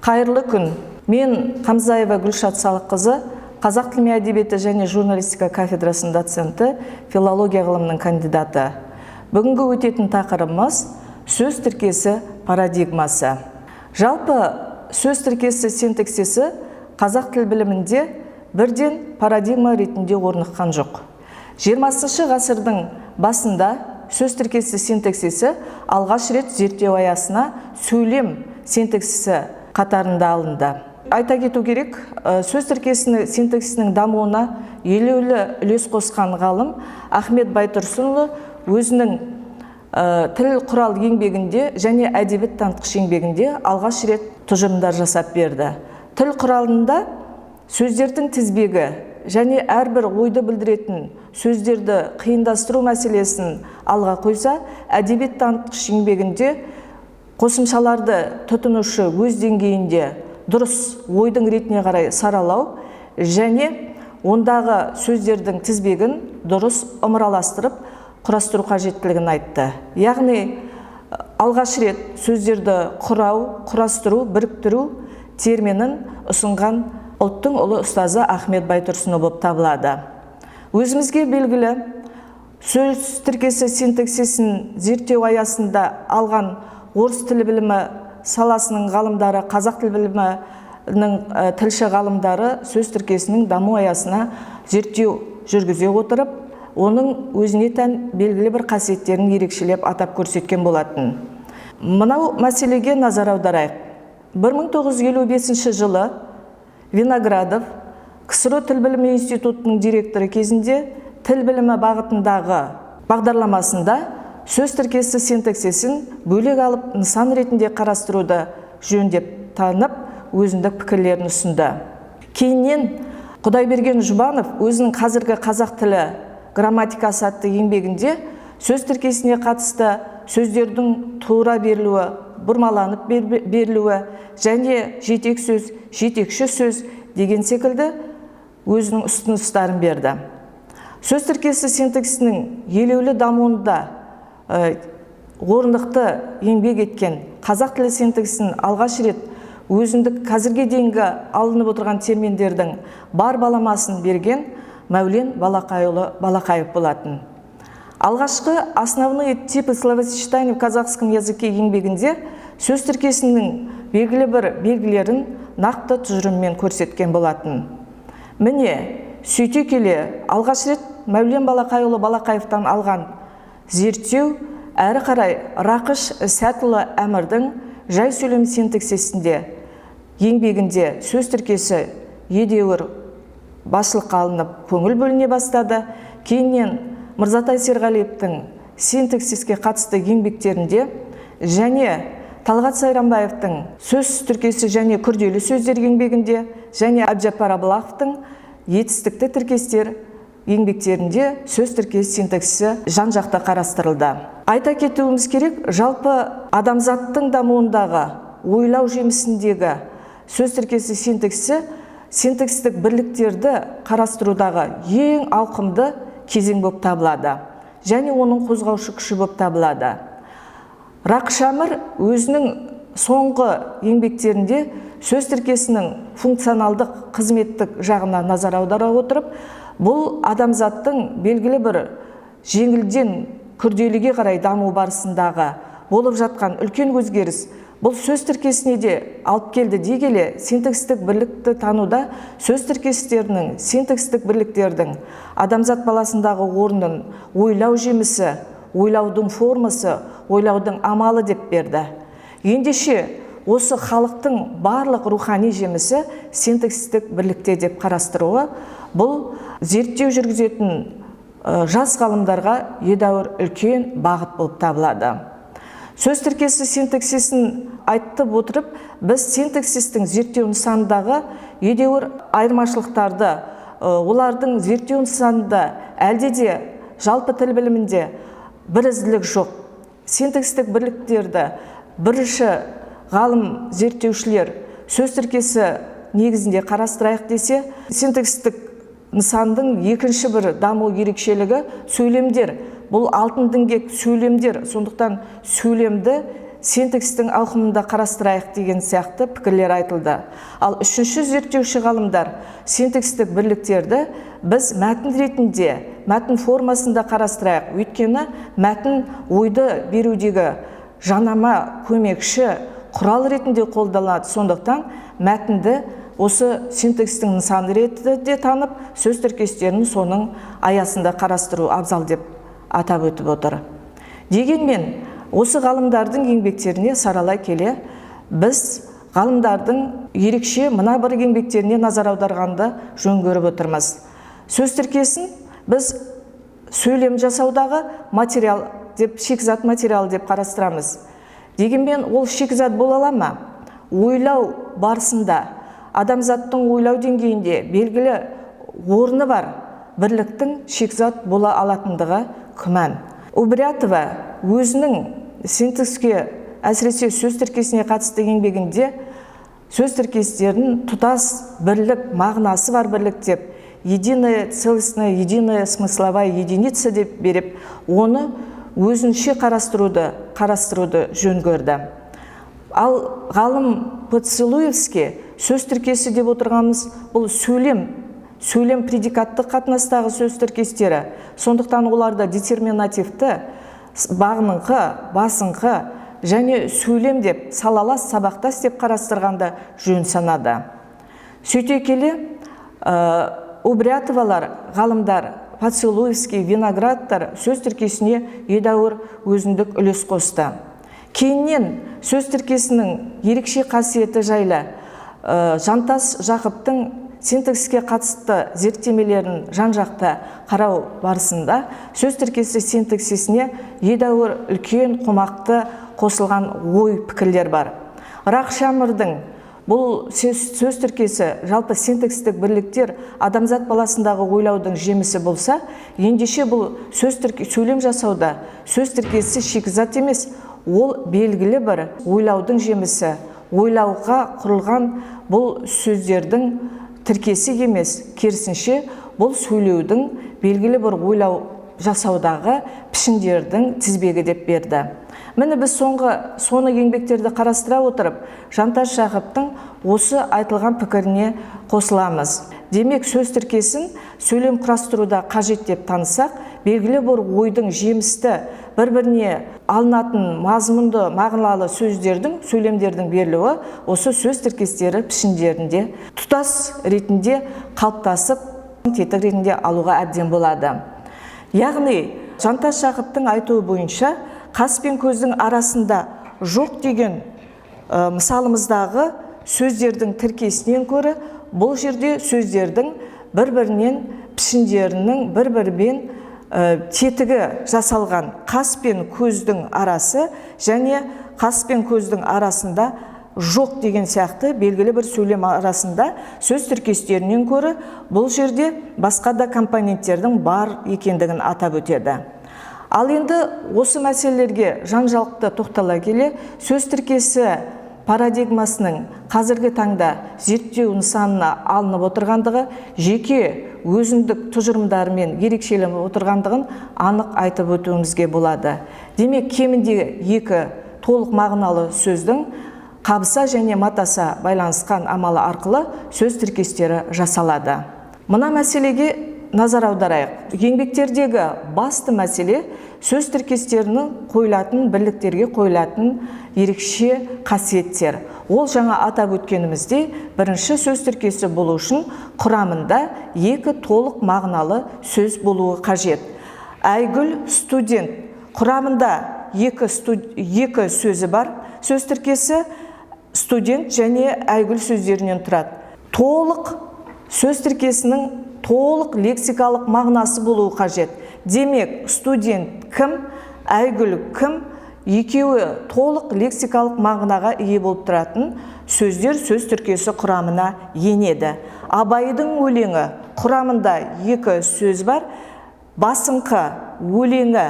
Қайырлы күн! Мен Қамзаева Гүлшат Салыққызы, қазақ тілі мен әдебиеті және журналистика кафедрасының доценті, филология ғылымының кандидаты. Бүгінгі өтетін тақырыбымыз – сөз тіркесі парадигмасы. Жалпы, сөз тіркесі синтаксисі қазақ тіл білімінде бірден парадигма ретінде орныққан жоқ. 20 ғасырдың басында сөз тіркесі синтаксисі алғаш рет зерттеу аясына сөйлем синтаксисі қатарында алынды. Айта кету керек, сөз тіркесінің синтаксисінің дамуына елеулі үлес қосқан ғалым Ахмет Байтұрсынұлы өзінің «Тіл құрал» еңбегінде және «Әдебиет танытқыш» еңбегінде алғаш рет тұжырымдар жасап берді. «Тіл құралында» сөздердің тізбегі және әрбір ойды білдіретін сөздерді қиындастыру мәселесін алға қойса, «Әдебиет танытқыш» еңбегінде қосымшаларды тұтынушы өз деңгейінде дұрыс ойдың ретіне қарай саралау және ондағы сөздердің тізбегін дұрыс ымыраластырып құрастыру қажеттілігін айтты. Яғни алғаш рет сөздерді құрау, құрастыру, біріктіру терминін ұсынған ұлттың ұлы ұстазы Ахмет Байтұрсынұлы болып табылады. Өзімізге белгілі, сөз тіркесі синтаксисін зерттеу аясында алған орыс тілі білімі саласының ғалымдары, қазақ тіл білімінің тілші ғалымдары сөз тіркесінің даму аясына зерттеу жүргізе отырып, оның өзіне тән белгілі бір қасиеттерін ерекшелеп атап көрсеткен болатын. Мынау мәселеге назар аударайық. 1955 жылы Виноградов КСРО тіл білімі институтының директоры кезінде тіл білімі бағытындағы бағдарламасында сөз тіркесі синтаксисін бөлек алып, нысан ретінде қарастыруды жөн деп танып, өзіндік пікірлерін ұсынды. Кейіннен Құдайберген Жұбанов өзінің «Қазіргі қазақ тілі грамматикасы» атты еңбегінде сөз тіркесіне қатысты сөздердің тура берілуі, бұрмаланып берілуі және жетек сөз, жетекші сөз деген секілді өзінің ұсыныстарын берді. Сөз тіркесі синтаксисінің елеулі дамуында орнықты еңбек еткен, қазақ тілі синтаксисін алғаш рет өзіндік қазірге дейінгі алынып отырған терминдердің бар баламасын берген Мәулен Балақайұлы Балақаев болатын. Алғашқы «Основные типы словосочетаний в казахском языке» еңбегінде сөз тіркесінің белгілі бір белгілерін нақты тұжырыммен көрсеткен болатын. Міне, сөйте келе, алғаш рет Мәулен Балақайұлы Балақаевтан алған зерттеу әрі қарай Рақыш Сәтұлы Әмірдің «Жай сөйлем синтаксисінде» еңбегінде сөз тіркесі едәуір басшылыққа алынып, көңіл бөліне бастады. Кейіннен Мырзатай Серғалиевтің синтаксиске қатысты еңбектерінде және Талғат Сайрамбаевтың «Сөз тіркесі және күрделі сөздер» еңбегінде және Әбжаппар Абылақовтың «Етістікті тіркестер» еңбектерінде сөз тіркесі синтаксисі жан жақты қарастырылды. Айта кетуіміз керек, жалпы адамзаттың дамуындағы ойлау жемісіндегі сөз тіркесі синтаксисі синтаксистік бірліктерді қарастырудағы ең ауқымды кезең болып табылады және оның қозғаушы күші болып табылады. Рақыш Әмір өзінің соңғы еңбектерінде сөз тіркесінің функционалдық, қызметтік жағына назар аудара отырып, бұл адамзаттың белгілі бір жеңілден күрделіге қарай даму барысындағы болып жатқан үлкен өзгеріс бұл сөз тіркесіне де алып келді дей келе, синтаксистік бірлікті тануда сөз тіркестерінің, синтаксистік бірліктердің адамзат баласындағы орнын ойлау жемісі, ойлаудың формасы, ойлаудың амалы деп берді. Ендеше, осы халықтың барлық рухани жемісі синтаксистік бірлікте деп қарастыруы бұл зерттеу жүргізетін жас ғалымдарға едәуір үлкен бағыт болып табылады. Сөз тіркесі синтаксисін айтып отырып, біз синтаксистің зерттеу нысанындағы едәуір айырмашылықтарды, олардың зерттеу нысанында әлде де жалпы тіл білімінде бірізділік жоқ. Синтаксистік бірліктерді бірінші ғалым зерттеушілер сөз тіркесі негізінде қарастырайық десе, синтаксистік нысандың екінші бір даму ерекшелігі – сөйлемдер. Бұл алтын діңгек сөйлемдер. Сондықтан сөйлемді синтаксистік бірлік ретінде қарастыру синтаксистің ауқымында қарастырайық деген сияқты пікірлер айтылды. Ал үшінші зерттеуші ғалымдар синтаксистік бірліктерді біз мәтін ретінде, мәтін формасында қарастырайық, өйткені мәтін ойды берудегі жанама көмекші құрал ретінде қолданылады. Сондықтан мәтінді осы синтаксистің нысаны ретінде танып, сөз тіркестерін соның аясында қарастыру абзал деп атап өтіп отыр. Дегенмен осы ғалымдардың еңбектеріне саралай келе, біз ғалымдардың ерекше мына бір еңбектеріне назар аударғанды жөн көріп отырмыз. Сөз тіркесін біз сөйлем жасаудағы материал деп, шикізат материалы деп қарастырамыз. Дегенмен ол шикізат бола ала ма? Ойлау барысында адамзаттың ойлау деңгейінде белгілі орны бар бірліктің шикізат бола алатындығы күмән. Убрятова өзінің синтаксиске, әсіресе сөз тіркесіне қатысты еңбегінде сөз тіркестерін тұтас бірлік, мағынасы бар бірлік деп, единая целостная, единая смысловая единица деп беріп, оны өзінше қарастыруды жөн көрді. Ал ғалым Поцелуевский сөз тіркесі деп отырғанымыз бұл сөйлем предикаттық қатынастағы сөз тіркестері, сондықтан оларды детерминативті, бағыныңқы, басыңқы және сөйлем деп, салалас, сабақтас деп қарастырғанды жөн санады. Сөйте келе, Убрятовалар, ғалымдар Поцелуевский, Виноградтар сөз тіркесіне едәуір өзіндік үлес қосты. Кейіннен сөз тіркесінің ерекше қасиеті жайлы Жантас Жақыптың синтаксиске қатысты зерттемелерін жан-жақты қарау барысында сөз тіркесі синтаксисіне едәуір үлкен қомақты қосылған ой пікірлер бар. Рахшамырдың бұл сөз тіркесі, жалпы синтаксистік бірліктер адамзат баласындағы ойлаудың жемісі болса, ендеше бұл сөйлем жасауда сөз тіркесі шикізат емес, ол белгілі бір ойлаудың жемісі, ойлауға құрылған бұл сөздердің тіркесі емес, керісінше бұл сөйлеудің белгілі бір ойлау жасаудағы пішіндердің тізбегі деп берді. Міне, біз соңғы соны еңбектерді қарастыра отырып, Жантас Жақыптың осы айтылған пікіріне қосыламыз. Демек, сөз тіркесін сөйлем құрастыруда қажет деп танысақ, белгілі бір ойдың жемісті, бір-біріне алынатын мазмұнды, мағыналы сөздердің, сөйлемдердің берілуі осы сөз тіркестері пішіндерінде тұтас ретінде қалыптасып, тетік ретінде алуға әбден болады. Яғни Жантас Жақыптың айтуы бойынша, қас пен көздің арасында жоқ деген мысалымыздағы сөздердің тіркесінен көрі бұл жерде сөздердің бір-бірінен пішіндерінің бір-бірімен тетігі жасалған қас пен көздің арасы және қас пен көздің арасында жоқ деген сияқты белгілі бір сөйлем арасында сөз тіркестерінен көрі бұл жерде басқа да компоненттердің бар екендігін атап өтеді. Ал енді осы мәселелерге жан-жақты тоқтала келе, сөз тіркесі парадигмасының қазіргі таңда зерттеу нысанына алынып отырғандығы, жеке өзіндік тұжырымдарымен ерекшеленіп отырғандығын анық айтып өтуімізге болады. Демек, кемінде екі толық мағыналы сөздің қабыса және матаса байланысқан амалы арқылы сөз тіркестері жасалады. Мына мәселеге назар аударайық. Еңбектердегі басты мәселе — сөз тіркестерінің қойылатын бірліктерге қойылатын ерекше қасиеттер. Ол жаңа атап өткеніміздей, бірінші сөз тіркесі болу үшін құрамында екі толық мағыналы сөз болуы қажет. Айгүл студент құрамында екі сөзі бар сөз тіркесі, студент және Айгүл сөздерінен тұрады. Толық сөз тіркесінің толық лексикалық мағынасы болуы қажет. Демек, студент кім, Айгүл кім, екеуі толық лексикалық мағынаға ие болып тұратын сөздер сөз тіркесі құрамына енеді. Абайдың өлеңі құрамында екі сөз бар. Басыңқы өлеңі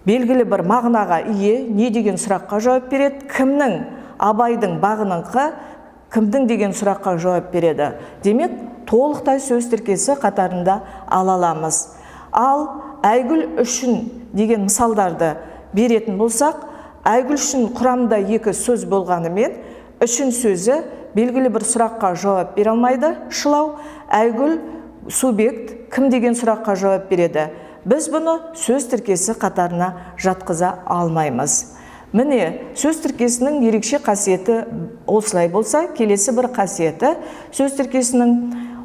белгілі бір мағынаға ие, не деген сұраққа жауап береді, кімнің, Абайдың, бағыныңқы, кімдің деген сұраққа жауап береді. Демек, толықтай сөз тіркесі қатарында ала аламыз. Ал Айгүл үшін деген мысалдарды беретін болсақ, Айгүл үшін құрамында екі сөз болғанымен, үшін сөзі белгілі бір сұраққа жауап бере алмайды. Шылау Айгүл субъект кім деген сұраққа жауап береді. Біз бұны сөз тіркесі қатарына жатқыза алмаймыз. Міне, сөз тіркесінің ерекше қасиеті осылай болса, келесі бір қасиеті сөз тіркесінің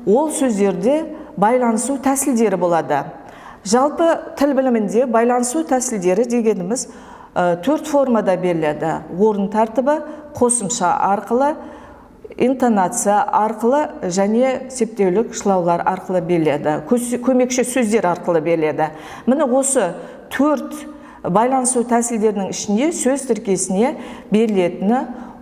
ол сөздерде байланысу тәсілдері болады. Жалпы тіл білімінде байланысу тәсілдері дегеніміз төрт формада беріледі: орын тәртібі, қосымша арқылы, интонация арқылы және септеулік шылаулар арқылы беріледі, көмекші сөздер арқылы беріледі. Міне, осы төрт байланысу тәсілдерінің ішінде сөз тіркесіне берілетіні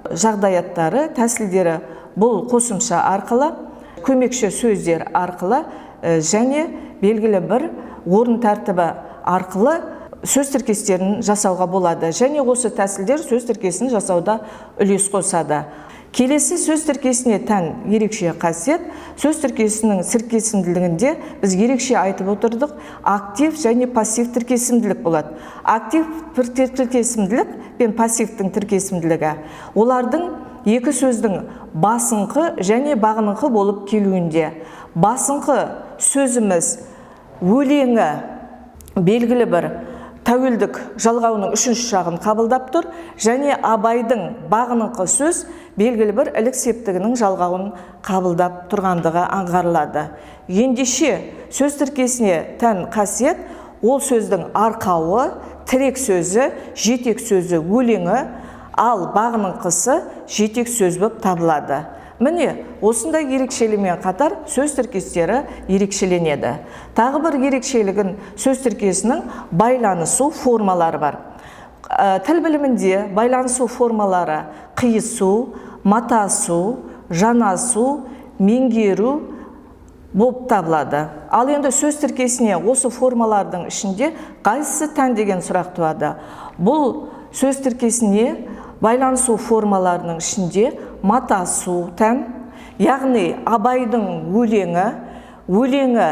жағдаяттары, тәсілдері бұл қосымша арқылы, көмекші сөздер арқылы және белгілі бір орын тәртібі арқылы сөз тіркестерін жасауға болады. Және осы тәсілдер сөз тіркесін жасауда үлес қосады. Келесі сөз тіркесіне тән ерекше қасиет: сөз тіркесінің тіркесімділігінде біз ерекше айтып отырдық, актив және пассив тіркесімділік болады. Актив тіркесімділік пен пассивтің тіркесімділігі олардың екі сөздің басыңқы және бағыныңқы болып келуінде. Басыңқы сөзіміз өлеңі белгілі бір тәуелдік жалғауының үшінші жағын қабылдап тұр және Абайдың бағыныңқы сөз белгілі бір ілік септігінің жалғауын қабылдап тұрғандығы аңғарылады. Ендеше, сөз тіркесіне тән қасиет ол сөздің арқауы, тірек сөзі, жетек сөзі өлеңі, ал бағыныңқысы жетек сөз болып табылады. Міне, осындай ерекшелігімен қатар сөз тіркестері ерекшеленеді. Тағы бір ерекшелігін сөз тіркесінің байланысу формалары бар. Тіл білімінде байланысу формалары қиысу, матасу, жанасу, меңгеру болып табылады. Ал енді сөз тіркесіне осы формалардың ішінде қайсысы тән деген сұрақ туады. Бұл сөз тіркесіне байланысу формаларының ішінде матасу тән, яғни Абайдың өлеңі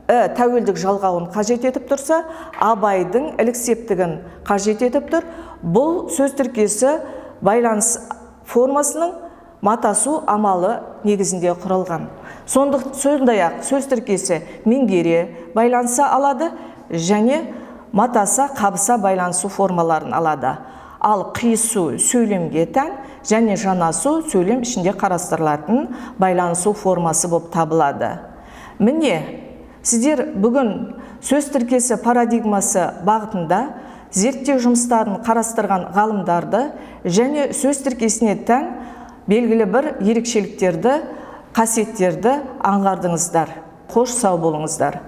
тәуелдік жалғауын қажет етіп тұрса, Абайдың ілік септігін қажет етіп тұр. Бұл сөз тіркесі байланыс формасының матасу амалы негізінде құралған. Сондай-ақ сөз тіркесі меңгере байланыса алады және матаса, қабыса байланысу формаларын алады. Ал қиысу сөйлемге тән және жанасу сөйлем ішінде қарастырылатын байланысу формасы болып табылады. Міне, сіздер бүгін сөз тіркесі парадигмасы бағытында зерттеу жұмыстарын қарастырған ғалымдарды және сөз тіркесіне тән белгілі бір ерекшеліктерді, қасиеттерді аңғардыңыздар. Қош, сау болыңыздар.